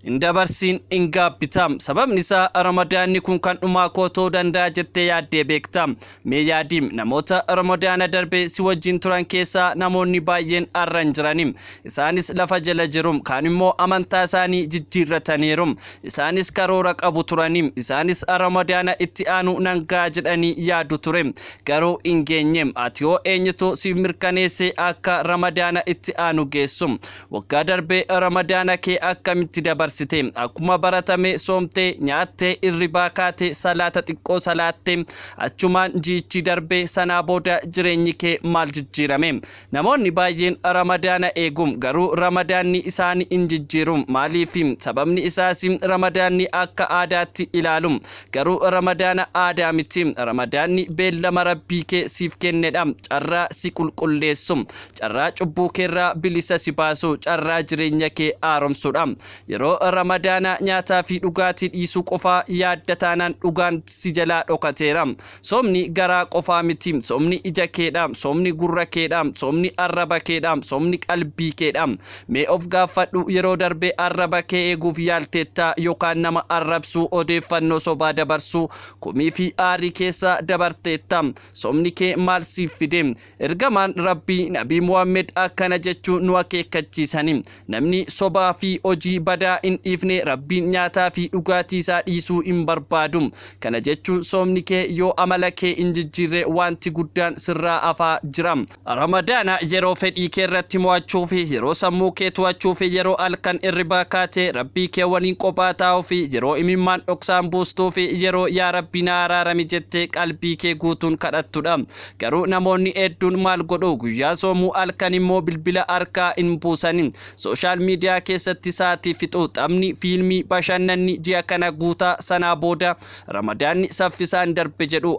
Hin dabarsiin hin gaabbita. Sababni isaa Ramadaanni kun kan dhumaa koo ta'uu danda'a jettee yaaddee beekta. Mee yaadi, namoota Ramadaana darbe si wajjin turan keessaa namoonni baay'een har'a hin jirani. Isaanis lafa jala jiru. Kaan immoo amantaa isaanii jijjiirrataniiru. Isaanis karoora qabu turani. Isaanis Ramadaana itti aanu nan ga'a jedhanii yaadu ture. Garuu hin geenye. Ati hoo eenyutu siif mirkaneesse akka Ramadaana itti aanu geessu? Waggaa darbe Ramadaana kee akkamitti dabarsite? Akkuma baratame soomtee, nyaattee, irribaa kaatee, salaata xiqqoo salaattee, achumaan ji'ichi darbe sanaa booda jireenyi kee maal jijjiirame? Namoonni baay'een Ramadaana eegu, garuu Ramadaanni isaani hin jijjiiru. Maaliif? Sababni isaas Ramadaanni akka aadaatti ilaalu. Garuu Ramadaana aadaa miti. Ramadaanni beellama Rabbii kee siif kennedha. Carraa si qulqulleessu. Carraa cubbuu keerraa bilisa si baasu, carraa jireenya kee haaromsudha. Yeroo Ramadaanaa nyaataa fi dhugaatii dhiisuu qofaa yaadda taanaan dhugaan si jalaa dhokateera. Soomni garaa qofaa miti, soomni ija keedha, soomni gurra keedha, soomni arraba keedha, soomni qalbii keedha. Mee of gaaffadhu yeroo darbe arraba kee eeguuf yaalteettaa yookaan nama arrabsuu, odeeffannoo sobaa dabarsuu, komii fi aarii keessa dabarteetta? Soomni kee maal siif fide? Ergamaan Rabbii Nabii Muhammad akkana jechuun nu akeekkachiisani, Namni sobaa fi hojii badaa hin dhiifne Rabbiin nyaataa fi dhugaatii isaa dhiisuu hin barbaadu. Kana jechuun soomni kee yoo amala kee hin jijjiirre wanti guddaan sirraa hafaa jira. Ramadaana yeroo fedhii kee irratti mo'achuu fi yeroo sammuu kee to'achuu fi yeroo halkan irribaa kaatee Rabbii kee waliin qophaa taa'uu fi yeroo imimmaan dhoksaan buustuu fi yeroo yaa Rabbi na araarami jettee qalbii kee guutuun kadhattudha. Garuu namoonni hedduun maal godhu? Guyyaa soomuu halkan immoo bilbila harkaa hin buusani. Social media keessatti sa'aatii fixu. Taphni, fiilmii, bashannanni ji'a kana guutaa sanaa booda Ramadaanni saffisaan darbe jedhu.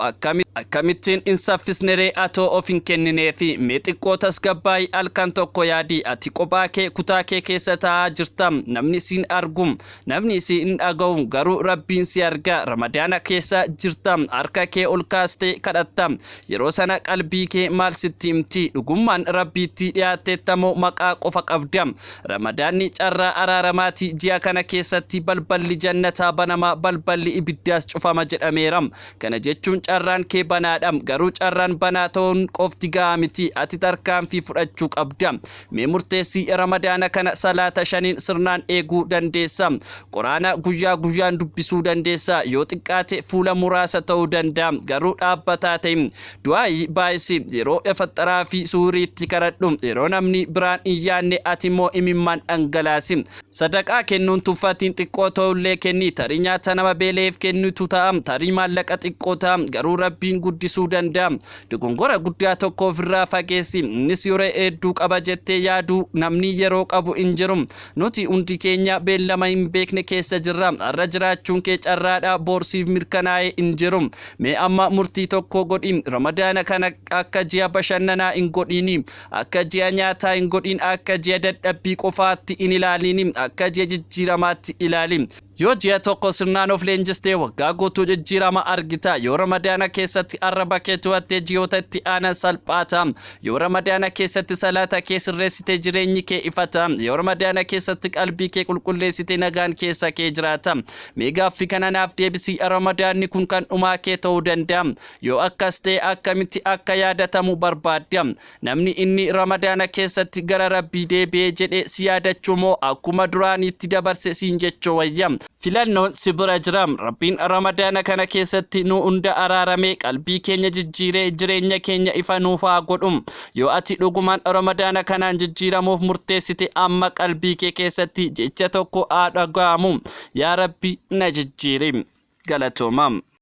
Akkamittiin hin saffisneree atoo of hin kennineefi? Mee xiqqoo tasgabbaa'i halkan tokko yaadi. Ati qophaa kee kutaa kee keessa taa'aa jirta. Namni siin argu. Namni si hin dhaga'u, garuu Rabbiin si arga. Ramadaana keessa jirta, harka kee ol kaastee kadhatta. Yeroo sana qalbii kee maal sitti himti? Dhugummaan Rabbiitti dhiyaatteetta moo maqaa qofa qabda? Ramadaanni carraa araaramaati. Ji'a kana keessatti balballi jannataa banama, balballi ibiddaas cufama jedhameera. Kana jechuun carraan kee banaadha. Garuu carraan banaa ta'uun qofti gahaa miti. Ati tarkaanfii fudhachuu qabda. Mee murteessi, Ramadaana kana salaata shaniin sirnaan eeguu dandeessa. Qur'aana guyyaa guyyaan dubbisuu dandeessa. Yoo xiqqaate fuula muraasa ta'uu danda'a. Garuu dhaabbataa ta'i. Du'aa'ii baay'isi. Yeroo afaxxaraa fi suhuriitti kadhadhu. Yeroo namni biraan hin yaadne ati immoo imimmaan dhangalaasi. Sadaqaa kennuun tuffatiin xiqqoo ta'ullee kenni. Tarii nyaata nama beela'eef kennitu ta'a. Tarii maallaqa xiqqoo ta'a. Garuu Rabbiin guddisuu danda'a. Dogongora guddaa tokko ofirraa fageessi. Innis yeroo hedduu qaba jettee yaaduu namni yeroo qabu hin jiru. Nuti hundi keenya beellama hin beekne keessa jirra. Har'a jiraachuun kee carraadha, boor siif mirkanaa'ee hin jiru. Mee amma murtii tokko godhi. Ramadaana kana akka ji'a bashannanaa hin godhiini. Akka ji'a nyaataa hin godhin, akka ji'a dadhabbii qofaatti hin ilaaliini, akka ji'a jijjiiramaatti ilaali. Yoo ji'a tokko sirnaan of leenjiste waggaa guutuu jijjiirama argita. Yoo Ramadaana keessatti arraba kee to'atte ji'oota itti aanan salphaa ta'a. Yoo Ramadaana keessatti salaata kee sirreessite jireenyi kee ifa ta'a. Yoo Ramadaana keessatti qalbii kee qulqulleessite nagaan keessa kee jiraata. Mee gaaffii kana naaf deebisi Ramadaanni kun kan dhumaa kee ta'uu danda'a? Yoo akkas ta'e akkamitti akka yaadatamu barbaadda? Namni inni Ramadaana keessatti gara Rabbii deebi'e jedhe si yaadachuu moo akkuma duraaniitti dabarse siin jechuu wayya? Filannoon si bira jira. Rabbiin Ramadaana kana keessatti nu hunda araaramee qalbii keenya jijjiiree jireenya keenya ifa nuuf haa godhu. Yoo ati dhugumaan Ramadaana kanaan jijjiiramuuf murteessite amma qalbii kee keessatti jecha tokko haa dhaga'amu. Yaa Rabbi na jijjiiri. Galatoomaa.